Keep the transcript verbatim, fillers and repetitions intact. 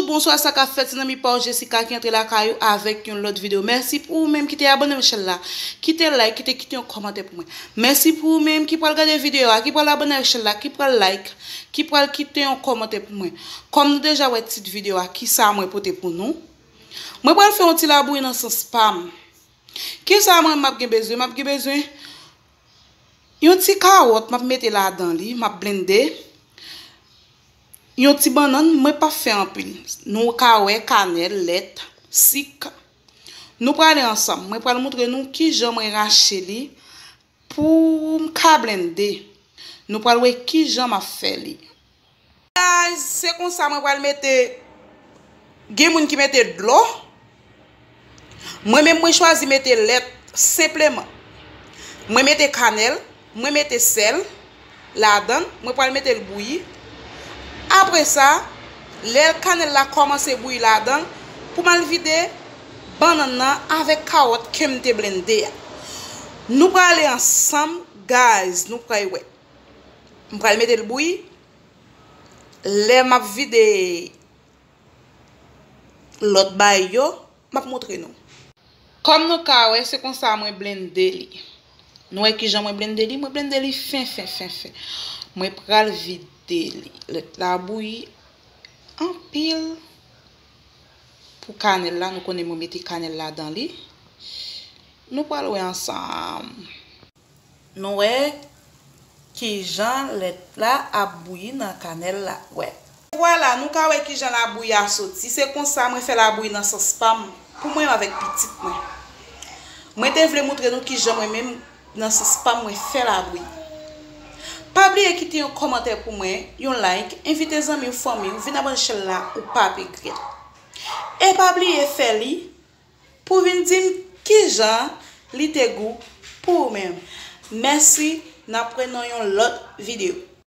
Bonswa, sa k ap fèt? Se zanmi pa w Jessica ki antre lakay ou avèk yon lòt videyo. Mèsi pou ou menm ki te abòne avèk chanèl la. Kite like, kite, kite yon kòmantè pou mwen. Mèsi pou ou menm ki pral gade videyo a, ki pral abòne avèk chanèl la, ki pral like, ki pral kite yon kòmantè pou mwen. Kòm nou deja wè tit videyo a, kisa mwen pote pou nou? Mwen pral fè yon ti labouyi nan sans pa m. Kisa mwen m ap gen bezwen? M ap gen bezwen yon ti kawòt, m ap mete ladan li, m ap blende. Yon ti bannann, mwen p ap fè anpil. Nou ka wè kanèl, lèt, sik. Nou prale ansanm. Mwen pral montre nou kijan mwen rache li pou m ka blende. Nou pral wè kijan m ap fè li. Guys, se konsa mwen pral mete, gen moun ki mete dlo. Mwen menm mwen chwazi mete lèt senpleman. Mwen mete kanèl, mwen mete sèl ladan, mwen pral mete l bouyi. Apre sa, lè kanèl la kòmanse bouyi ladan, pou m al vide bannann nan avèk kawòt ke m te blende a. Nou prale ansanm, guys, nou pral wè. M pral mete l bouyi. Lè m ap vide lòt bagay yo, m ap montre nou. Kòm nou ka wè, se konsa mwen blende li. Nou wè kijan mwen blende li? Mwen blende li fen, fen, fen, fen. Mwen pral vide li. Lèt la bouyi anpil. Pou kanèl la, nou konnen mwen mete kanèl ladan li. Nou pral wè ansanm. Nou wè kijan lèt la ap bouyi nan kanèl la. Wè. Vwala, nou ka wè kijan labouyi a soti. Se konsa mwen fè labouyi nan sans pa m, pou mwen avèk pitit mwen. Mwen te vle montre nou kijan mwen menm, nan sans pa m, mwen fè labouyi. Pa bliye kite yon kòmantè pou mwen, yon like, envite zanmi w, fanmi w, vin abòne chanèl la, ou p ap regrèt. E pa bliye fè li, pou vin di m kijan li te gou pou ou menm. Mèsi, n ap wè nan yon lòt videyo.